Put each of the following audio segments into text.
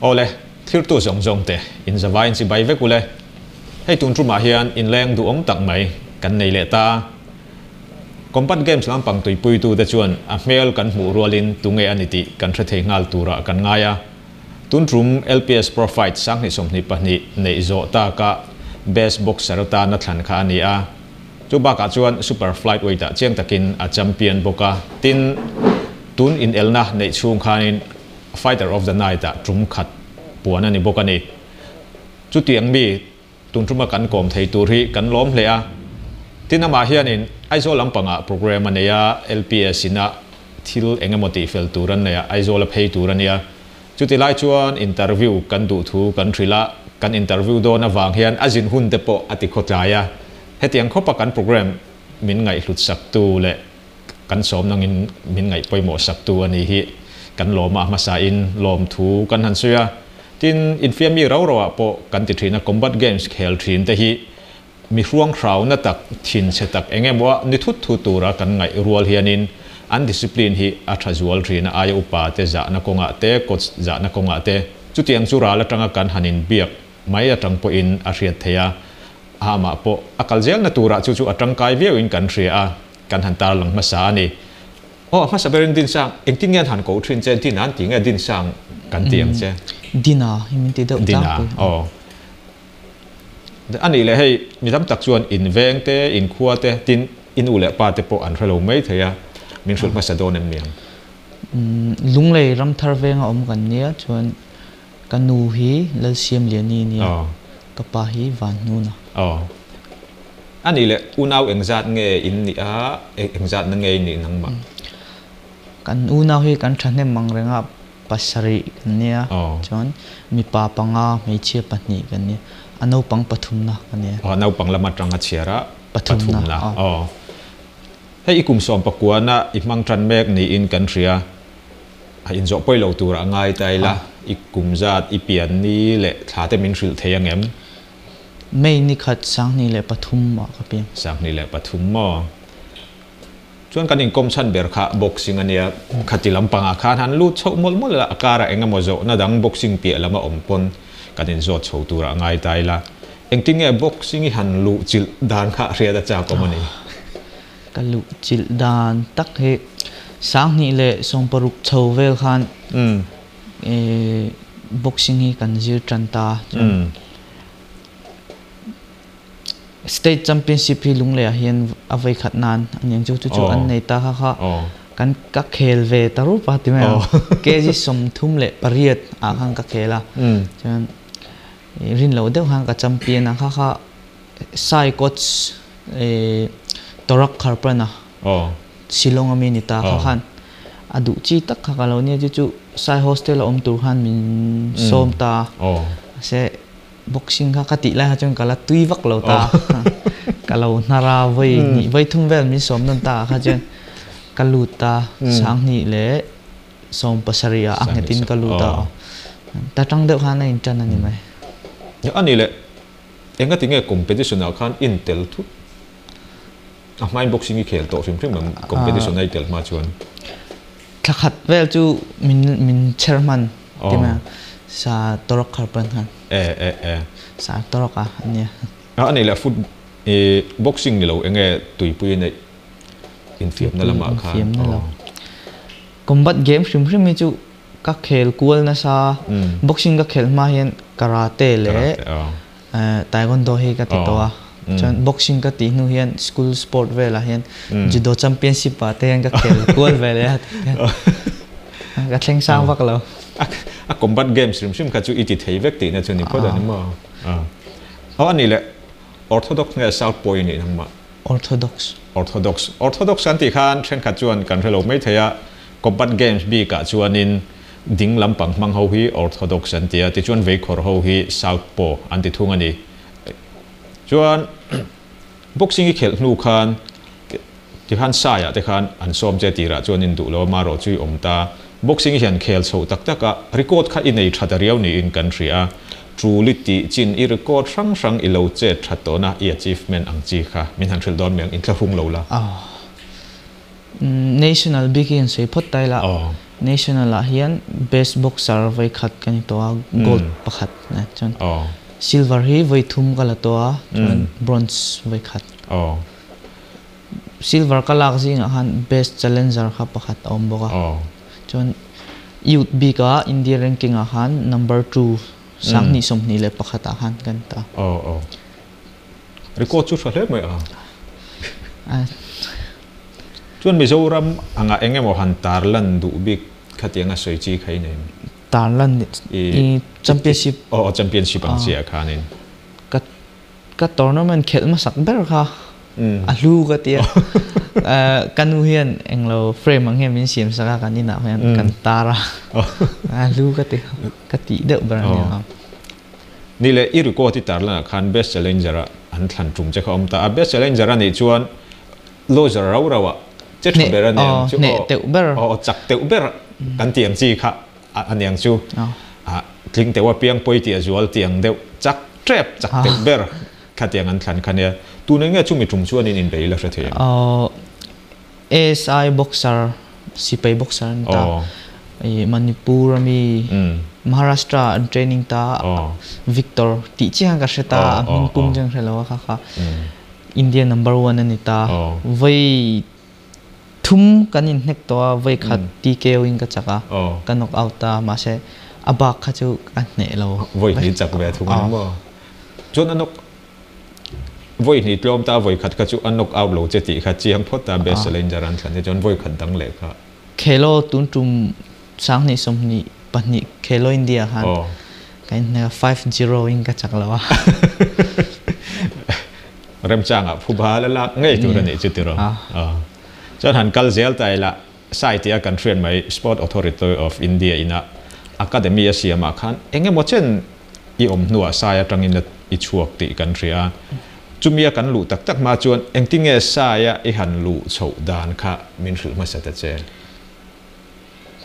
Awle, thirtu zawng zawng te in zavaiin chibai vek ule. Hei tun tumah hian inleng duhawm tak mai kan nei leh ta. Combat Games lampang tuipuitute chuan a hmel kan hmuh rualin tunge a ni tih kan hre thei nghal turah kan ngai a. Tun tum LPS Pro Fight 2022 neih zawh taka Best Boxer atana thlan kha a ni a. Chu bakah chuan Super Flightweight ah chiang takin a champion bawk a. Tin, tun inelna neih chhung khanin Fighter of the Night ah tum khat puan a ni bawk a ni. Chutiang mi tun tuma kan kawm thei tur hi kan lawm hle a. Tin amah hianin Aizawl lampangah programme a nei a, LPS ina thil eng emaw tih fel tur an nei a, Aizawl a phei tur a nia. Chuti lai chuan interview kan duh thu kan hrilh a, kan interview dawn avang hian a zin hun te pawh a ti khawtlai a. Hetiang khawpa kan programme min ngaihhlut saktu leh kan sawm nangin min ngaih pawimawh saktu a ni hi kan lawm a hmasain lawmthu kan han sawi a. Tin, infiammi rau rauah pawh kan ti thin a, combat games khel thin te hi mi hruang hrauna tak, thinchhe tak eng emaw a ni thut thut tura kan ngaih rual hianin an discipline hi a tha zual thin a, aia upa te zahna kawngah te, coach zahna kawngah te, chutiang chu ral atanga kan han inbiak mai atang pawhin a hriat theih a, amah pawh a kal zelna turah chu chu a tangkai viauin kan hria a, kan han tarlang hmasa a ni. Aw, a hmasa berin Dinsang, engtin nge an han koh thin che? Dina an ti nge Dinsang kan ti ang che? Dina hi min ti deuh tlangpui. Dina, aw. A nih leh hei, mi tam tak chuan in veng te, in khua te, tin in u leh pa te pawh an hre lo mai thei a, min hrilh hmasa dawn em niang? Lunglei Ramthar venga awm kan nia, chuan ka nu hi Lalsiamliani nia, ka pa hi Vanhnuna. Aw. A nih leh unau engzat nge in nih a, engzat na nge i nih nangmah? Kan unau hi kan thahnem ang reng a, pasarih kan nia, chuan mipa panga hmeichhia pahnih kan nia, a naupang pathumna ka nia. Aw, naupang lam atanga chhiar a, pathumna. Aw. Hei i kum sawmpakuana i hmang tan mek niin kan hria, a inzawh pawi lo turah ngai ta ila, i kum zat, i pian ni leh thla te min hrilh thei angem? May ni khat 2003 ah ka piang. 2003 maw? Chuan kan inkawm chhan ber kha boxing a nia, khati lampangah khan han lut chhoh mawlh mawlh la, a karah eng emaw zawhna dang boxing piah lama awm pawn kan inzawt chho turah ngai ta ila. Engtin nge boxing i han luh chilh dan kha hriat a chak awm a ni? Ka luh chilh dan tak hi 2016 chho vel khan Boxing hi kan zir tan ta chuan State Championship hi Lunglei ah hian a vei khat nan a niang chu chu chu an nei ta kha kha kan ka khel ve ta rup a ti mai ang kg 38 ah khan ka khel a chuan rin loh deuh khan ka champion a kha kha Sai coach Torak Kharpran a Shillong a mi ni ta kha khan a duh chi tak kha ka lo nia chu chu Sai hostel a awm tur khan min sawm ta mahse boxing kha ka tih lai kha chuan ka la tui vak lo ta ka lo hnar a vawi hnih vawi thum vel min sawm nawn ta kha chuan ka lut ta 2017 ah a nghet in ka lut a ta tang deuh khan a in tan a ni mai. A nih leh engati nge competition ah khan in tel thut? A hmain boxing i khel tawh hrim hrim ang competition a i tel hma chuan. Thla khat vel chu min min chher hman ti mai ang sa tawrk khar pan khan. E e e. Sa tawrk a ania. A nih leh foot i boxing ni lo enge tuipui a neih infiamna lamah khan. Infiamna lo. Combat game hrim hrim hi chu ka khel kual nasa boxing ka khel hma hian karate leh Taekwondo hi ka ti tawh a, chuan boxing ka tih hnu hian school sport velah hian judo championship ah te hian ka khel kual ve leh a ka thleng sang vak lo. A combat games hrim hrim kha chu i ti thei vek tihna chu ni phawt a ni maw? Aw a nih leh Orthodox nge Southpaw i nih nangmah? Orthodox. Orthodox. Orthodox kan tih khan thenkhat chuan kan hre lo mai thei a, combat games bikah chuanin Ding lampang hmang ho hi Orthodox an ti a, tichuan veikhawr ho hi Southpaw an ti thung a ni. Chuan boxing i khelh hnu khan tikhan Saiah te khan an sawm che tirah chuan in duh lo a, marawh chu i awm ta. Boxing i hian khel chho tak tak a, record kha i nei tha ta riau niin kan hria a. Tul i tih chin i record hrang hrang i lo chet that tawhna i achievement ang chi kha min han hrilh dawn mai ang, inthlahrung lo la. National bik hi an sawi phawt ta ila. National ah hian best boxer vawi khat ka ni tawh a, gold pakhat chuan silver hi vawi thum ka la tawh a, chuan bronze vawi khat. Silver ka lak zingah khan best challenger kha pakhat a awm bawk a, chuan youth bik ah India ranking ah khan number 2 sanghnih 21 ah khan kan ta. Record chu tha hle mai a. Chuan Mizoram anga eng emaw han tarlan duh bik khatianga sawi chi kha i nei em? Tarlan i championship. Aw championship ang chiah khanin. Ka ka tournament khelh hmasak ber kha a hlu ka tia. Ka nu hian englo frame ang hian min siam sak a kan inah hian kan tar a. A hlu ka ti ka tih deuh ber a nia. Ni leh i record i tarlanah khan best challenger a an thlan tum che kha awm ta a. Best challenger a nih chuan Loser rau rau ah che tha ber a niang chu aw chak teuh ber kan tih ang chi kha a niang chu tling teuh a piang pawi tih a zual tih ang deuh chak tep chak teuh ber kha tiang an thlan kha nia tun eng nge chumi tum chuan in inbei la hre thei em? ASI boxer sipai boxer an ta Manipur ami Maharashtra an training ta Victor tih chiah khan ka hre ta a hming pum chu an hre lo a kha kha India number one a ni ta. Voi thum kan inhnek tawh a, voi khat TKO in ka chak a, ka knock out ta, mahse a bak kha chu ka hneh lo. Voi hnih chak ve thung a ni maw? Chuan a knock voi hnih tlawm ta, voi khat kha chu a knock out lo che tih kha chiang phawt ta, best challenger an thlan te chuan voi khat dang leh kha. Khelo tun tum 20 22 Khelo India khan ka inhnek a, 5-0 in ka chak lo a. Remchangah phuba la lak ngei tur a nih chu tiraw. Chuan han kal zel ta ila, Sai tia kan hriat mai Sport Authority of India ina Academy a siamah khan eng emaw chen i awm hnuah Sai atangin i chhuak tih kan hria a. Chumia kan luh tak tak hma chuan engtinge Saia i han luh chhoh dan kha min hrilh hmasa ta che?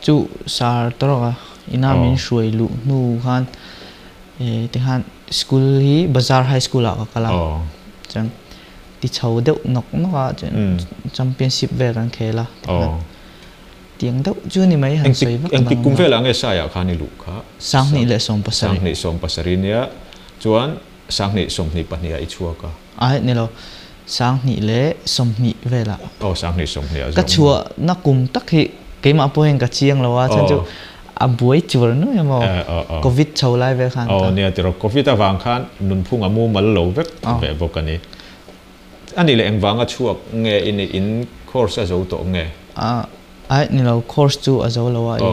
Chu sar tawk a, ina min hruai luh hnu khan tikhan school hi Bazar High School ah ka kal a, chuan ti chho deuh nawk nawk a, chuan championship vel kan khel a, tikhan tiang deuh chu ni mai han sawi vak Engtik kum velah nge Saiah khan i luh kha? 2017. 2017 nia, chuan 2022 ah i chhuak a. Ai ni lo, 2020 velah. Aw, 2020 ah Ka chhuah na kum tak hi keimah pawh hian ka chiang lo a, chuan chu a buai chur nuai emaw Covid chho lai vel khan. Aw nia tiraw, Covid avang khan nunphung a mumal lo vek ve bawk a ni. A nih leh engvanga chhuak nge i nih in course a zo tawh nge? Ai ni lo, course chu a zo lo a i.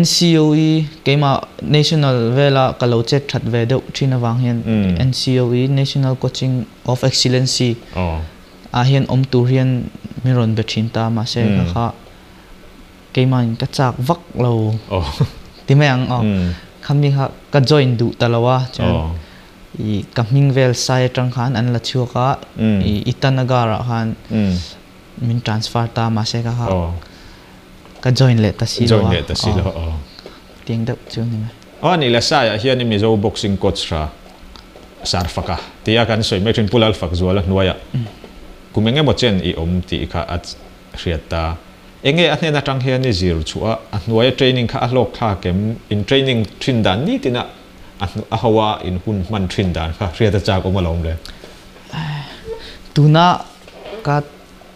NCOE keimah National vela ka lo chet that ve deuh thin avang hian NCOE National Coaching of Excellency ah hian awm tur hian min rawn be thin ta mahse kha kha keimah in ka chak vak lo ti mai ang aw khami kha ka join duh ta lo a chuan i ka hming vel sai atang khan an la chhuak a i Itanagar ah khan min transfer ta mahse kha kha Ka join leh ta si lo a. Join leh ta si lo aw. Tiang deuh chu ni mai. Aw ni le Saia hian i Mizo boxing coach hra Sarfaka tia kan sawi mai thin Pu Lalfakzuala hnuaiah kum eng emaw chen i awm tih kha a hriat ta. Enge a hnen atang hian i zir chhuah a, a hnuaia training kha a hlawk thlak em? In training thin dan nitin a a ho a in hun hman thin dan kha hriat a chak awm alawm le. Tuna ka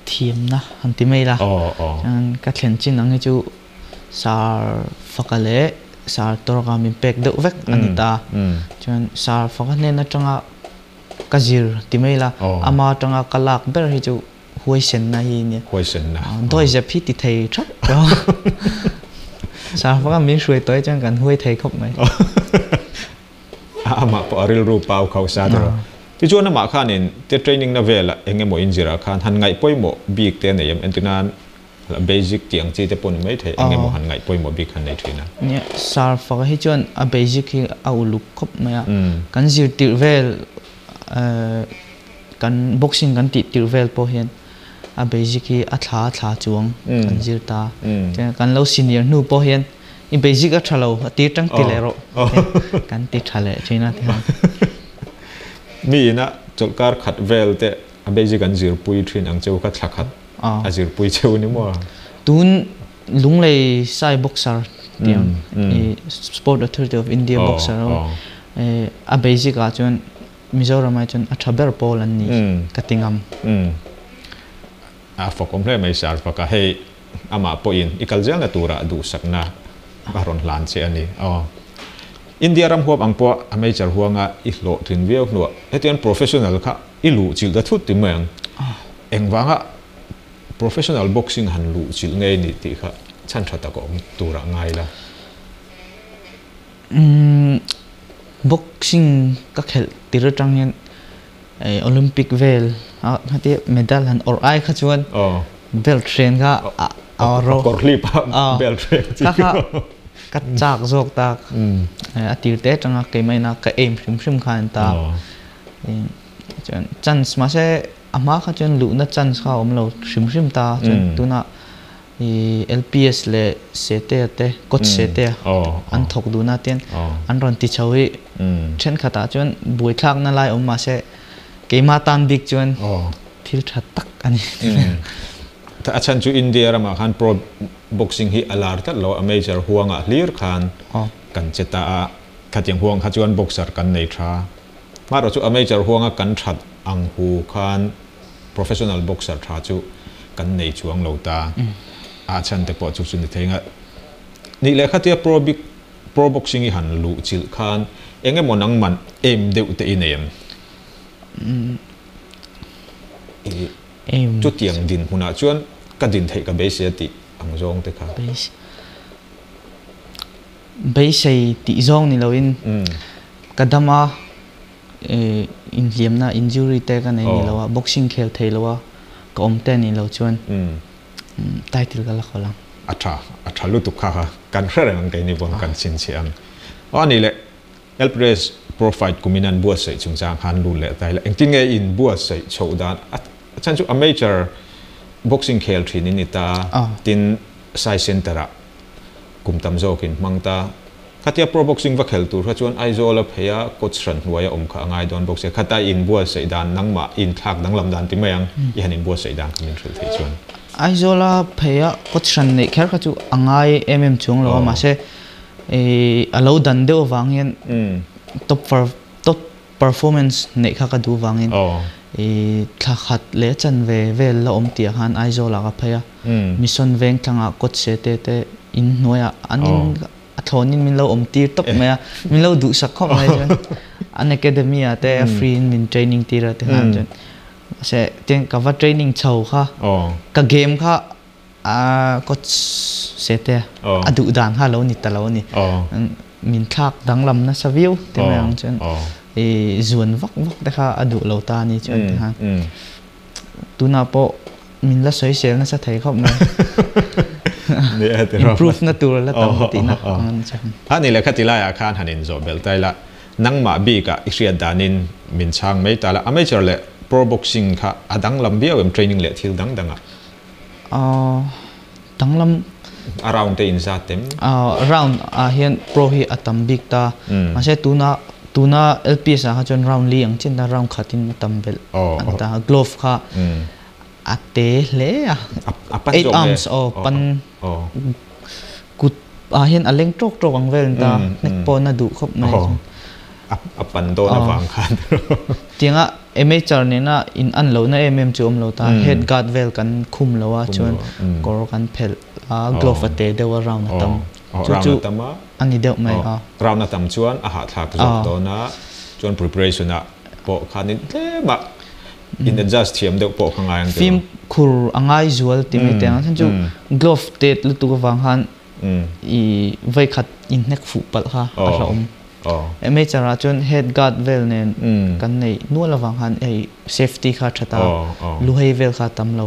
thiamna han ti mai la. Chuan ka thlen chin ang hi chu sar faka leh sar tawrka min pek deuh vek a ni ta. Chuan sar faka hnen atanga ka zir ti mai la, ama atanga ka lak ber hi chu huaisenna hi nia. Huaisenna. Dawizep hi ti thei thap lo. Sar faka min hruai tawh hi chuan kan huai thei khawp mai. Amah pawh a rilru pau khauh sa tiraw. Tichuan amah khanin te training na velah eng emaw inzirah khan han ngaih pawimawh bik te a nei em? Entirnan basic tih ang chi te pawh ni mai thei eng emaw han ngaih pawimawh bik han nei thin a. Nia, sar faka hi chuan a basic hi a uluk khawp mai a. Kan zir tirh vel kan boxing kan tih tirh vel pawh hian a basic hi a thla a thla chuang kan zir ta. Kan lo senior hnu pawh hian I basic a tha lo a tir tang ti leh rawh kan ti tha leh thin a ti han. Mi ina chawlhkar khat vel te a basic an zirpui thin ang cheu kha thla khat a zirpui cheu ni maw? Tun Lunglei Sai boxer tiang i Sport Authority of India boxer ho a basic ah chuan Mizoram ah chuan a tha ber pawl an ni ka ti ngam. A fawk awm hle mai sir Faka hei amah pawhin i kal zelna turah duhsakna a rawn hlan che a ni. Aw. India ram huap ang pawh a major huanga i hlawhtlin viau hnuah hetiang professional kha i luh chilh ta thut ti mai ang. Engvanga Professional boxing han luh chilh ngei ni tih kha chhan tha tak a awm turah ngai la. Umm boxing ka khelh tir atang hian Olympic vel a heti medal han awrh ai kha chuan belt hren kha a ro kawr hlip a belt hren chi kha kha ka chak zawk tak a tir te atanga keimah ina ka aim hrim hrim kha an ta chuan chance mahse A hma kha chuan luhna chance kha a awm lo hrim hrim ta chuan tunah i LPS leh Setea te coach Setea an thawk duhna te hian an rawn ti chho hi thenkhatah chuan buaithlakna lai awm mahse keimah tan bik chuan thil tha tak a ni. A chhan chu India ramah khan pro boxing hi a lar tlat lo a, major huangah hlir khan kan che ta a, khatiang huang kha chuan boxer kan nei tha. Hmarawh chu amateur huanga kan that ang hu khan professional boxer tha chu kan nei chuang lo ta. A chhan te pawh chu chu ni thei nga. Nih leh khatia pro bik pro boxing i han luh chilh khan eng emaw nang man aim deuh te i nei em? I chutiang dinhmunah chuan ka din theih ka beisei a tih ang zawng te kha. Beisei tih zawng ni loin Ka dam a, inhliamna, injury, te ka nei ni lo a, boxing khel thei lo a, ka awm te ni lo chuan title ka la khawl ang. A tha, a tha lutuk kha kha kan hre reng ang keini pawn kan chhinchhiah ang. Aw a nih leh, Elpress Pro Fight kumin an buatsaih chungchang khan lut leh ta ila, engtin nge in buatsaih chhoh dan? A chhan chu amateur boxing khel thin in ni ta, tin Sai Center ah kum tam zawkin hmang ta. Khatia pro boxing va khel tur kha chuan Aizawl a phei a, coach hran hnuai a awm kha a ngai dawn bawk sia. Khata i inbuatsaih dan nangmah i inthlak danglam dan ti mai ang, i han inbuatsaih dan kha min hrilh theih chuan. Aizawl a phei a, coach hran neih kher kha chu a ngai em em chuang lo a, mahse a lo dan deuh avang hian top top performance neih kha ka duh vangin i thla khat leh chanve vel la awm tih ah khan Aizawl ah ka phei a, Mission Vengtlang ah coach se te te in hnuai ah an in a thlawn in min lo awm tir tawp mai a, min lo duhsak khawp mai chuan an academy ah te free in min training tir a ti khan chuan mahse tiang ka va training chho kha ka game kha a coach se te a duh dan kha lo ni ta lo a ni min thlak danglam nasa viau ti mai ang chuan i zuan vak vak te kha a duh lo ta a ni chuan ti khan tunah pawh Min la sawisel nasa thei khawp mai. Improve na tur la tam ka tihna ang an chang. Ha ni lehkha ti laiah khan han inzawh belh ta ila, nangmah bikah i hriat danin min chhang mai ta la, amateur leh pro boxing kha a danglam viau em training leh thil dang dangah? Aw, danglam. A round te inzat em? Aw, round ah hian pro hi a tam bik ta. Mahse tuna tuna LPS ah kha chuan round li ang chin ta, round khatin a tam belh an ta. Glove kha A te hle a. A pan zawk nge? Arms aw pan kut ah hian a leng tawk tawk ang vel ta hnek pawn a duh khawp mai. A pan dawn avang khan. Tianga amateur nena in an lohna em em chu awm lo ta. Head guard vel kan khum lo a chuan kawr kan phelh a glove a te deuh a round a tam. Chu chu a ni deuh mai a. Round a tam chuan a hahthlak zawk dawn a chuan preparation ah pawh khanin tlem a in adjust thiam deuh pawh kha ngai ang tiraw? Fimkhur a ngai zual ti mai teh ang. A chhan chu glove tet lutuk avang khan i vawikhat in hnek fuh palh kha a hlauhawm. Amateur ah chuan head guard vel nen kan neih nual avang khan hei safety kha a tha ta, luhei vel kha a tam lo.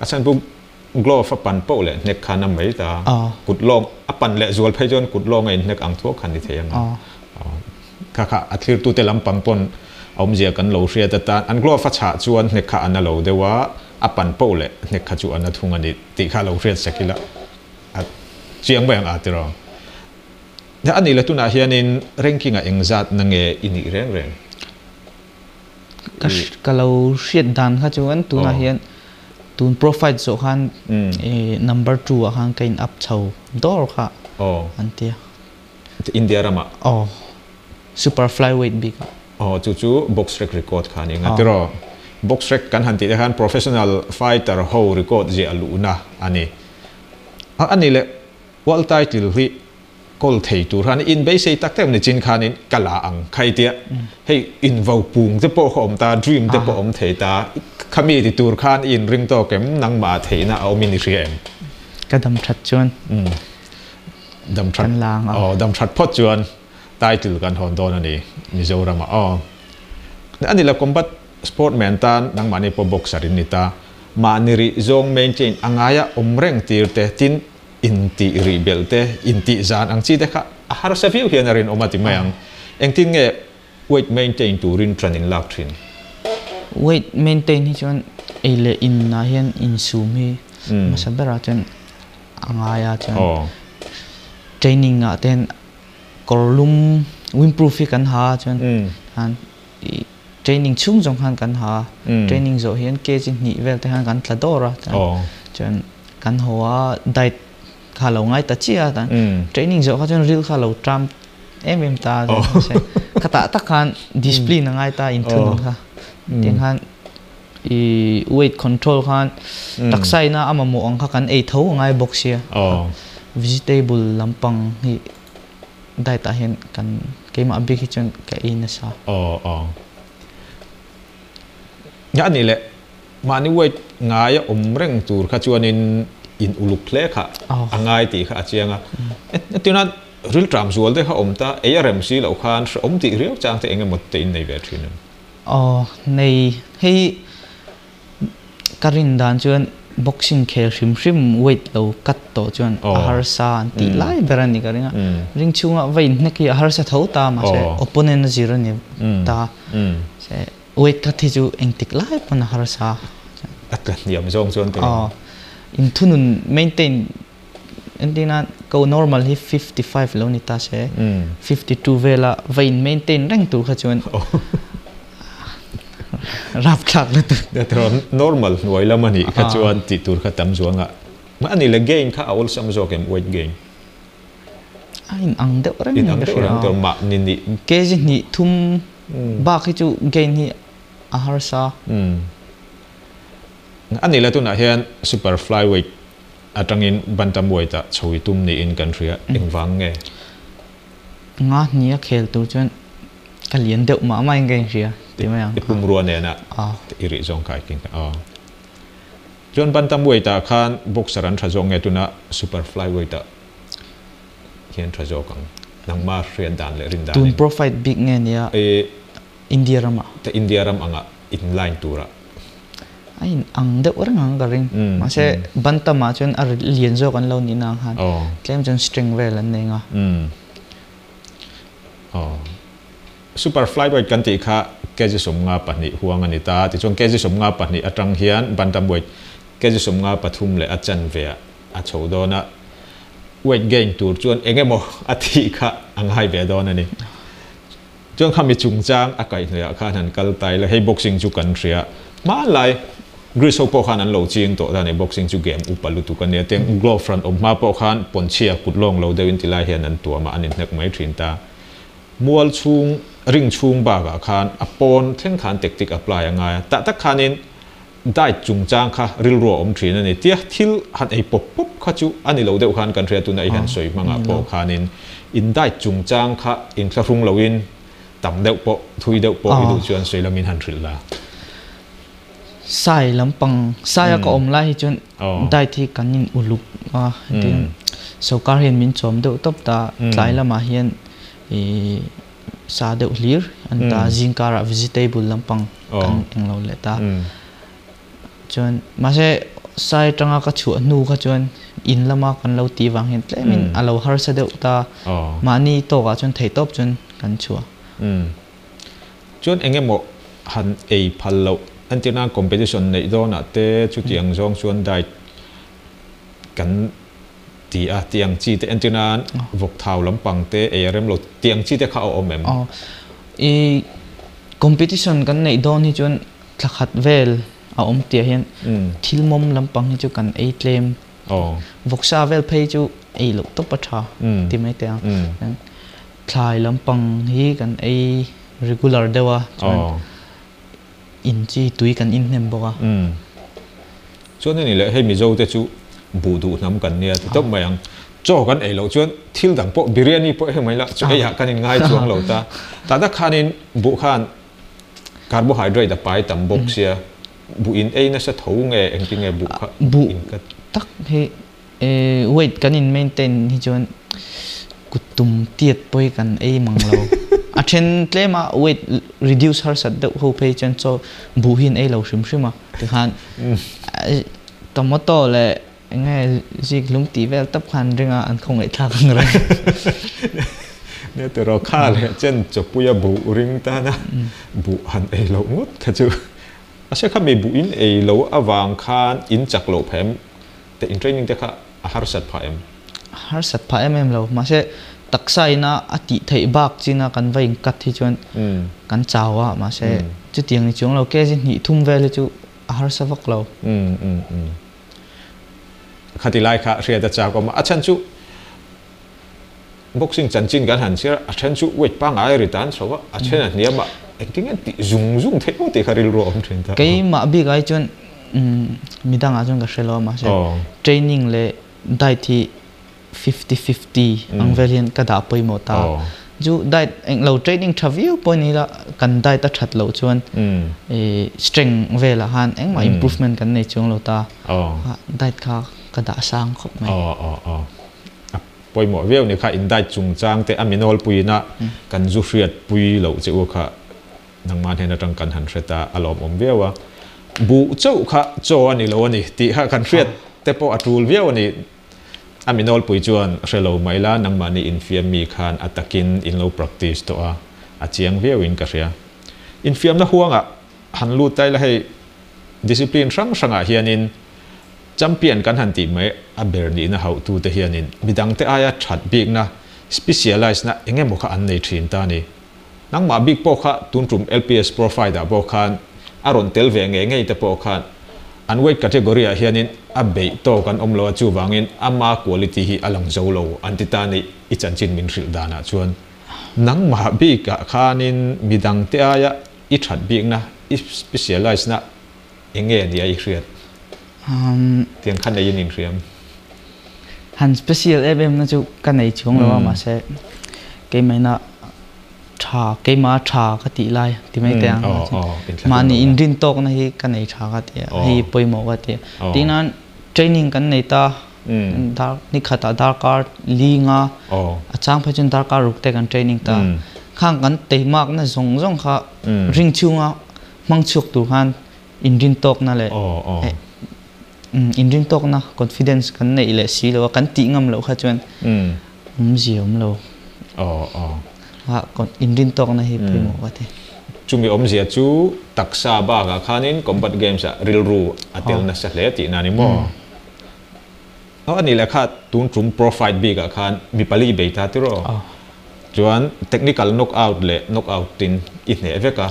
A chhan chu glove a pan poh leh hnek khan a mai ta, kut lawng a pan leh zual phei chuan kut lawng a inhnek ang thuak khan ni thei ang a. Kha kha a thlirtute lampang pawn a awmzia kan lo hriat atan an glove a chhah chuan hnek kha a na lo deuh a, a pan poh leh hnek kha chu a na thung a ni tih kha lo hriat sek ila a chiang mai ang a tiraw. A nih leh tunah hianin ranking ah engzat na nge i nih reng reng? Ka lo hriat dan kha chuan tunah hian. Tun pro fight zawh khan number 2 ah khan ka in up chho dawr kha an tia. India ramah? Aw, super flyweight bik ah. Aw, chu chu BoxRec record kha a ni nga tiraw? BoxRec kan han tih te khan professional fighter ho record ziah luhna a ni. A ni leh world title hi kawl thei tur khan in beisei tak tak ni chin khanin ka la ang kha i tia hei in vo pung te pawh kha awm ta dream te pawh awm thei ta khami ti tur khan i in ring tawk em nangmah theihna a awm in i hria em? Ka dam that chuan dam that kan la ang a. Aw dam that phawt chuan title kan hawn dawn a ni Mizoramah aw ani la combat sportman tan nangmahni pawh boxer in ni ta mahni rih zawng maintain a ngaia awm reng tir te tin Intih rih belh te, intih zan ang chi te kha a harsa viau hian a rinawm a ti mai ang. Engtin nge weight maintain turin ṭan in lak ṭhin? Weight maintain hi chuan ei leh in ah hian insum hi hmasa berah chuan a ngai a, chuan training ah te hian kawr lum windproof hi kan ha a, chuan training chhung zawng khan kan ha a, training zawh hian kg hnih vel te khan kan tla dawr a, chuan kan haw a diet kha lo ngai ta chiah a, training zawh kha chuan ril kha lo tram em em ta a, kha tah tak khan discipline a ngai ta inthunun kha, tiang khan i weight control khan taksa ina a mamawh ang kha kan ei tho a ngai bawk sia, vegetable lampang hi diet ah hian kan keimah bik hi chuan ka ei nasa. Aw aw. Nya anih leh mahni weight ngai a awm reng tur kha chuanin in uluk hle kha a ngai tih kha a chiang a. Tuna rilṭam zual te kha awm ta ei a rem si loh khan hrehawm tih riau chang te eng emaw te in nei ve ṭhin em? Aw nei hei Ka rin dan chuan boxing khel hrim hrim weight lo cut tawh chuan a harsa an tih lai ber a ni ka ring a. Ring chhunga va inhnek hi a harsa tho ta mahse opponent a zir a ni ta. Mahse weight cut hi chu engtik lai pawn a harsa. A tla hniam zawng chuan ka ring. Aw, inthunun maintain entir nan ko normal hi 55 lo ni ta se 52 vela va in maintain reng tur kha chuan rapthlak lutuk. Normal hnuai lam a nih kha chuan tih tur kha tam zuang a. Ani le gain kha a awlsam zawk em weight gain? A in ang deuh reng in ang deuh reng tur mahni nih. Kg hnih thum bak hi chu gain hi a harsa. Ani le tunah hian super flyweight Atangin bantamweight ah chho i tum niin kan hria, engvang nge? Nga hnia khel tur chuan ka lian deuh mah mah in ka inhria ti mai ang. I pumrua nena i rih zawng kha i king kha. Chuan bantamweight ah khan boxer an tha zawk nge tuna super flyweight ah hian tha zawk ang? Nangma hriat dan leh rin dan in. Tun pro fight bik nge nia India ramah? India ram angah in line turah. A in ang deuh reng ang ka ring. Mahse bantam ah chuan a lian zawk an lo nih na ang khan tlem chuan string vel an nei nga. Super flyweight kan tih kha kg 52 huang a ni ta. Tichuan kg 52 atang hian bantamweight kg 53 leh a chanve ah a chho dawn a. Weight gain tur chuan eng emaw a thih kha a ngai ve dawn a ni. Chuan khami chungchang a kaihhnawih ah khan han kal ta ila, hei boxing chu kan hria. Hmanlai Greece ho pawh khan an lo ching tawh ta ni, boxing chu game upa lutuk a nia. Tiang glove hran awm hma pawh khan pawnchhia kut lawng lo deuhin ti lai hian an tuam a, an inhnek mai thin ta. Mual chhung, ring chhung bakah khan a pawn thleng khan tactic apply a ngai a. Tah tak khanin diet chungchang kha rilru a awm thin a ni. Tia thil han ei pawp pawp kha chu a ni lo deuh khan kan hria tuna i han sawi hmangah pawh khanin in diet chungchang kha inthlahrung loin tam deuh pawh thui deuh pawh i duh chuan sawi lamin han hrilh la. Sai lampang saia ka awm lai hi chuan diet hi kan in uluk a tin sawrkar hian min chawm deuh tawp ta tlai lamah hian ih sa deuh hlir an ta zingkarah vegetable lampang kan englo leh ta chuan mahse sai atanga ka chhuah hnu kha chuan in lama kan lo tih vang hian tlemin a lo harsa deuh ta mahni tawkah chuan theihtawp chuan kan chhuah. Chuan eng emaw han ei phal loh entirna competition neih dawnah te chutiang zawng chuan diet kan Ti a, tiang chi te entir nan vawk thau lampang te ei a rem lo tiang chi te kha a awm em? Aw, i competition kan neih dawn hi chuan thla khat vel a awm tih ah hian thil mawm lampang hi chu kan ei tlem. Vawksa vel phei chu ei loh tawp a tha ti mai teh ang. Thlai lampang hi kan ei regular deuh a chuan in chi tui kan inhnem bawk a. Chuan hei ni leh hei Mizo te chu buh duh hnam kan nia ti tawp mai ang. Chaw kan ei loh chuan thil dang pawh biryani pawh hei mai la chu eiah kan inngai chuang lo ta. Tah khanin buh khan Carbohydrate a pai tam bawk sia, buh in ei nasa tho nge engtin nge buh kha Buh in ka. tak hi weight kan in maintain hi chuan kut tum tiat pawh hi kan ei mang lo. A then tlem a weight reduce harsat deuh ho phei chuan chaw buh hi an ei lo hrim hrim a tikhan tomato leh Enge zik lung tih vel tap khan ring a an khawngaih thlak ang reng. Nia tiraw kha leh chen chawpuia buh ring tana buh han ei loh ngawt kha chu a hre kha mi buh in ei lo avang khan in chak loh phah em te in training te kha a harsat phah em? A harsat phah em em lo mahse taksa ina a tih theih bak china kan va in cut hi chuan kan chau a mahse chutiang ni chuang lo kg hnih thum vel hi chu a harsa vak lo. Khati lai kha hriat a chak awm a, a chhan chu boxing chanchin kan han chhiar a, a then chu weight pangngai a ri tan chho a, a then a hniam a, engtin nge tih zung zung theih maw tih kha rilru a awm thin ta. Keimah bik ai chuan midangah chuan ka hre lo a, mahse training leh diet hi 50-50 ang vel hian ka dah pawimawh ta. Chu diet eng lo training tha viau pawh ni la kan diet a that loh chuan strength velah khan engmah improvement kan nei chuang lo ta. Diet kha ka dah sang khawp mai. A pawimawh viau ni kha in diet chungchang te a minawlpuiin a kan zu hriat pui loh che u kha nangmah hnen atang kan han hre ta a lawmawm viau a. Buh chauh kha chaw a ni lo a ni tih kha kan hriat te pawh a tul viau a ni. A mi nawlpui chuan hre lo mai la, nangmahni infiam mi khan a takin in lo practice tawh a, a chiang viauin ka hria. Infiamna huangah han lut ta ila hei discipline hrang hrangah hianin champion kan han tih mai a ber nihna hauhtute hianin midangte aia that bikna, specialize na eng emaw kha an nei thin ta a ni. Nangmah bik pawh kha tun tum LPS profile ah pawh khan a rawn tel ve ngei ngei te pawh khan an weight category ah hianin a beih tawk an awm lo a chuvangin ama quality hi a lang zo lo an ti ta ni i chanchin min hrilh danah chuan nangmah bik ah khanin midang te aia i that bikna i specialize na enge nia i hriat tiang kha neiin inhriam. Han special em em na chu ka nei chuang lo a mahse keimahina tha keimah tha ka tih lai ti mai teh ang mahni inrin tawk na hi ka nei tha ka ti a hei pawimawh ka ti a tih nan training kan nei ta dar ni khatah darkar li nga a chang phei chuan darkar ruk te kan training ta khang kan teimak na zawng zawng kha ring chhunga hmang chhuak tur khan inrin tawkna leh inrin tawkna confidence kan neih leh si lo a kan tih ngam loh kha chuan awmzia awm lo inrin tawkna hi pawimawh ka ti. Chumi awmzia chu taksa bakah khanin combat games ah rilru a tel nasa hle tihna a ni maw? A nih leh kha tun tum pro fight bik ah khan mi pali bei ta tiraw? Chuan technical knock out leh knock out tin i hneh vek a.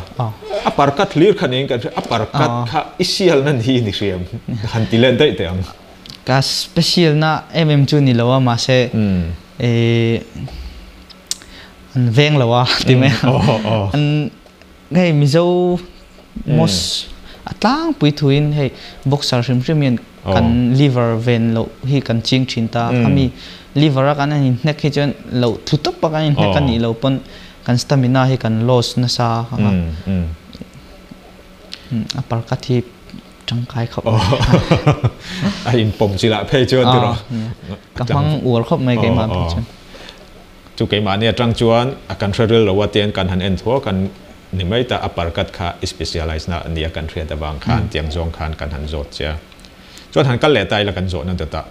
A parkat hlir kha niin kan hria, a parkat kha i sial na ni ni hriam han ti let daih teh ang. Ka special na em em chu ni lo a mahse an veng lo a ti mai ang. An hei Mizo most a tlangpui thuin hei boxer hrim hrim hian kan liver ven loh hi kan ching thin ta khami liver a kan han inhnek hi chuan loh thu tawp a kan inhnek a nih loh pawn kan stamina hi kan loss nasa a a parkat hi tangkai khawp mai a inpawm chi lah phei chuan tiraw ka hmang uar khawp mai keimah phei chuan. Chu keimahni atang chuan a kan hre ril lo a tiang kan han en thuak a ni mai ta, a parkat kha i specialize na a nia kan hriat avang khan tiang zawng khan kan han zawt che a. Chuan han kal leh ta ila kan zawhna dawt ah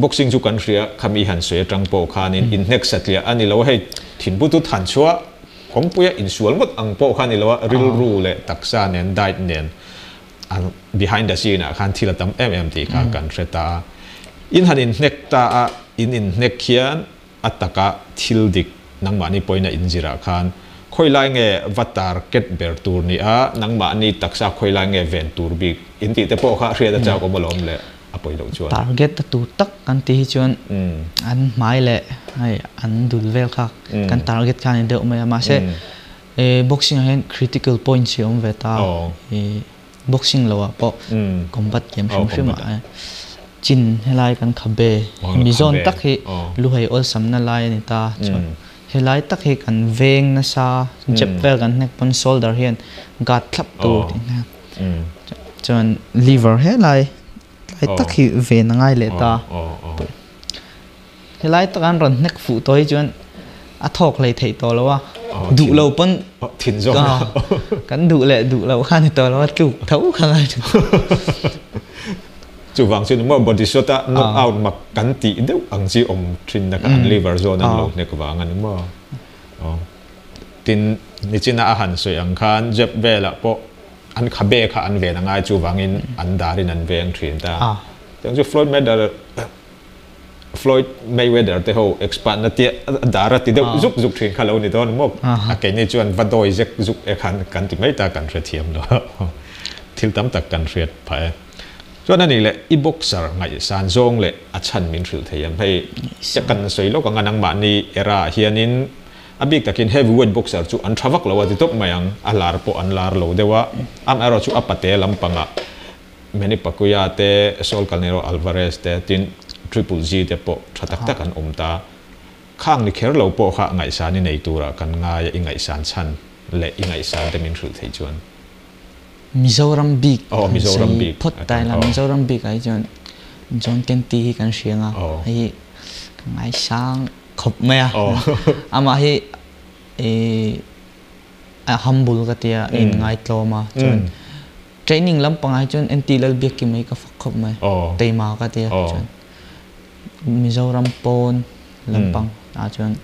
boxing chu kan hria khami han sawi atang pawh khanin inhnek satliah a ni lo a, hei thinputut han chhuah kawngpuia insual ngawt ang pawh kha a ni lo a, rilru leh taksa nen diet nen behind the scene ah khan thil a tam em em tih kha kan hre ta a. In han inhnek ta a, in inhnek hian A taka thil dik nangmahni pawhin a inzirah khan Khawilai nge va target ber tur ni a, nangmahni taksa khawilai nge ven tur bik in tih te pawh kha hriat a chak awm alawm le, a pawi loh chuan. Target a tur tak kan tih hi chuan an hmai leh hei an dul vel kha kan target kha a ni deuh mai a, mahse boxing ah hian critical points hi a awm ve ta, boxing lo ah pawh combat game hrim hrim ah chin helai kan khabe mi zawn tak hi luhei awlsamna lai a ni ta chuan. Helai tak hi kan veng nasa, jab vel kan hnek pawn shoulder hian guard thlap tur tih hna. Chuan liver helai tlai tak hi ven a ngai leh ta. Helai tak an rawn hnek fuh tawh hi chuan a thawk hlei theih tawh lo a, duh lo pawn kan duh leh duh loh kha ni tawh lo a, tluk tho kha ngai thin. Chuvang chu maw body shot a knock out mak kan tih deuh ang chi awm thin na kha an liver zawn an lo hnek vang a ni maw. Aw. Tin, nichina a han sawi ang khan jab velah pawh an khabe kha an ven a ngai chuvangin an darin an veng thin ta. Tiang chu Floyd Mayweather Floyd Mayweather te ho expert na tia dar a ti deuh zuk zuk thin kha lo ni dawn maw. A keini chuan va dawi zek zuk e khan kan ti mai ta kan hrethiam lo. Thil tam tak kan hriat phah e. Chuan a nih leh i boxer ngaihsan zawng leh a chhan min hrilh thei em? Hei ka kan sawi lawk ang a nangmahni era ah hianin a bik takin heavyweight boxer chu an tha vak lo a ti tawp mai ang, a lar pawh an lar lo deuh a, amaherawh chu a pate lampangah Manny Pacquiao te, Saul Canelo Alvarez te tin Triple G te pawh tha tak tak an awm ta. Khang ni kher lo pawh kha ngaihsan i nei turah kan ngai a, i ngaihsan chhan leh i ngaihsan te min hrilh theih chuan. Mizoram bik kan sawi phawt ta ila, Mizoram bik ah hi chuan John Kenty hi kan hria ang a, hei hi ka ngaisang khawp mai a, amah hi a humble ka tia, a inngaitlawm a, chuan training lampangah hi chuan NT Lalbiakkima hi ka fak khawp mai, teima ka tia, chuan Mizoram pawn lampang ah chuan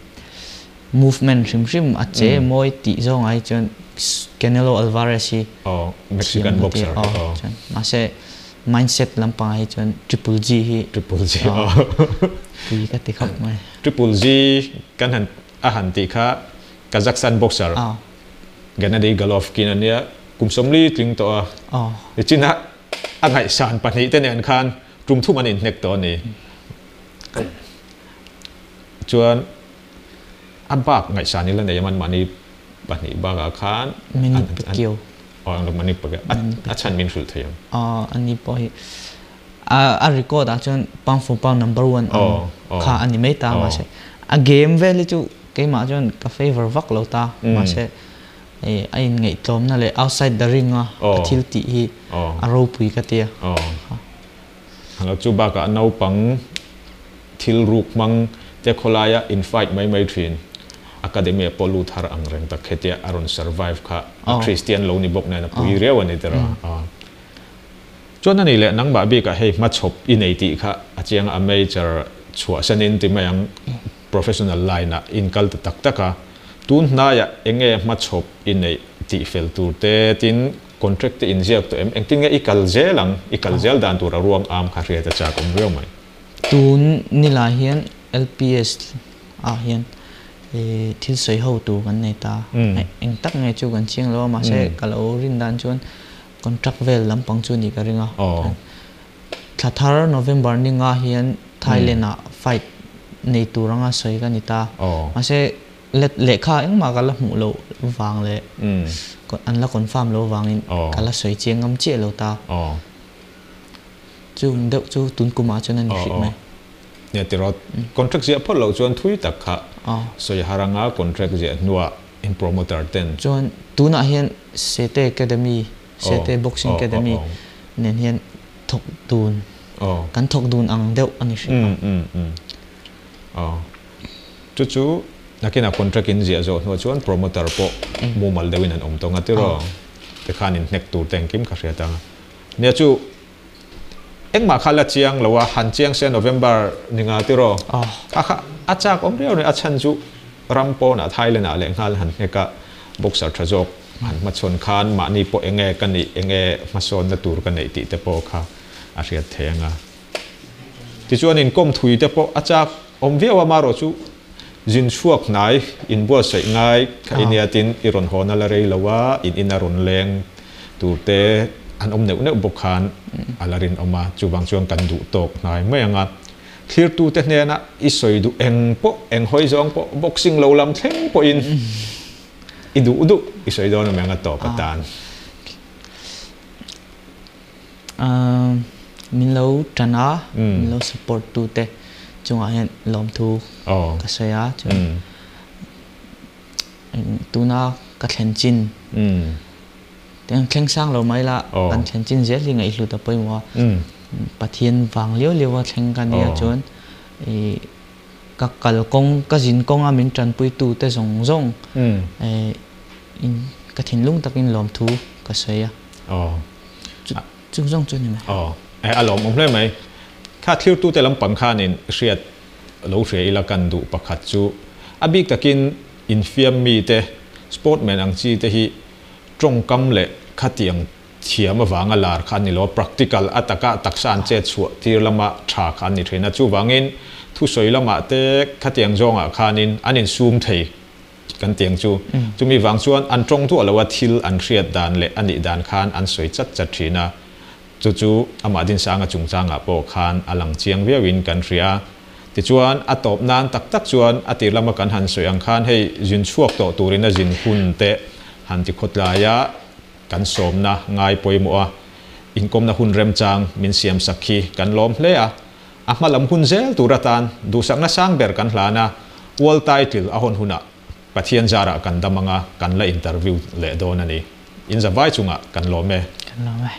Movement hrim hrim a che mawi tih zawng ah hi chuan Canelo Alvarez hi thiam ka ti a, chuan mahse mindset lampang ah hi chuan Triple G hi Triple G pui ka ti khawp mai. Triple G kan han a han tih kha Kazakhstan boxer Gennady Golovkin a nia, kum 40 tling tawh a, nichin a a ngaihsan pahnih te nen khan tum thum an inhnek tawh a ni. Chuan A bak ngaihsan ila nei a manmahni pahnih bakah khan Mani Pacquiao. Aw ang Manny Pacquiao. A chhan min hrilh thei ang. Aw ani pawh hi a record ah chuan pound for pound number one ang kha a ni mai ta mahse a game vel hi chu keimah chuan ka favour vak lo ta mahse a inngaihtlawmna leh outside the ring a a thil tih hi a ropui ka tia. Halo chu bakah naupang thil ruk hmang te khawlaia in fight mai mai thin academy ah pawh lut har ang reng tak hetia a rawn survive kha a Christian lo ni bawk nen a pui riau a ni tiraw a. Chuan a ni leh nangmah bikah hei hmachhawp i nei tih kha a chiang a major chhuahsanin ti mai ang professional line ah in kal ta tak tak a tun hnaiah enge hmachhawp i neih tih fel tur te tin Contract te inziak tawh em? Engtin nge i kal zel ang? I kal zel dan tur a ruang am kha hriat a chak awm viau mai. Tun nilai hian LPS ah hian thil sawi ho tur kan nei ta. Eng tak nge chu kan chiang lo a, mahse ka lo rin dan chuan contract vel lampang chu ni ka ring a. Thla thar November ninga hian Thailand ah fight nei tur anga sawi ka ni ta. Mahse Lehkha engmah ka la hmuh loh vang leh an la confirm loh vangin ka la sawi chiang ngam chiah lo ta. Chung deuh chu tun kumah chuan a ni hrih mai. Nia tiraw, contract ziah phawt loh chuan thui tak kha sawi har anga contract ziah hnuah in promoter ten. Chuan tunah hian Sete Academy, Sete Boxing Academy nen hian thawk dun, kan thawk dun ang deuh a ni hrih a. Chu chu nakinah contract in ziah zawh hnuah chuan promoter pawh mumal deuhin an awm tawng a tiraw? Tikhan in hnek tur te engkim ka hriat ang. Nia chu engmah kha la chiang lo a, han chiang se November ni nga tiraw? Kha kha a chak awm riau ni, a chhan chu ram pawnah Thailand ah lehnghal han hnek a, boxer tha zawk han hmachhawn khan mahni pawh enge ka nih, enge hmasawnna tur ka neih tih te pawh kha a hriat thei ang a. Tichuan inkawm thui te pawh a chak awm viau a, marawh chu Zin chhuak hnai inbuatsaih ngai kha i nia tin i rawn hawn a la rei lo a, in ina rawn leng tur te an awm neuh neuh bawk khan a la rinawm a, chuvang chuan kan duh tawk hnai mai ang a. Thlirtute hnena i sawi duh eng pawh, eng hawi zawng pawh, boxing lo lam thleng pawhin i duh duh i sawi dawn awm ang a tawp atan. Min lo tan a, min lo support tu te chungah hian lawmthu ka sawi a, chuan tuna ka thlen chin tiang thleng sang lo mai la kan thlen chin zel hi ngaihhlut a pawimawh a, Pathian vang liau liau a thleng ka nia chuan ka kal kawng ka zin kawnga min tanpui tu te zawng zawng ka thinlung takin lawmthu ka sawi a. Chung zawng chu a ni mai. Aw, e a lawmawm hle mai. Kha thirtute lampang khanin hriat lo hria ila kan duh pakhat chu a bik takin infiam mite, sportman ang chi te hi tawngkam leh khatiang thiam avanga lar kha an ni lo a, practical a taka taksa an chet chhuah tir lama tha kha an ni thin a, chuvangin thusawi lamah te khatiang zawngah khanin an insum thei. Kan tiang chu. Chumi vang chuan an tawng duah lo a, thil an hriat dan leh a nih dan khan an sawi chat chat thin a. Chu chu amah Dinsanga chungchangah pawh khan a lang chiang viauin kan hria a. Tichuan, a tawp nan tak tak chuan a tir lama kan han sawi ang khan hei zin chhuak tawh turin a zin hun te han ti khawtlai a, kan sawmna ngai pawimawh a, inkawmna hun remchang min siamsak hi kan lawm hle a. A hma lam hun zel tur atan duhsakna sang ber kan hlan a, World Title a hawn hunah Pathian zarah kan dam anga kan la interview leh dawn a ni. In zavai chungah kan lawm e. Kan lawm e.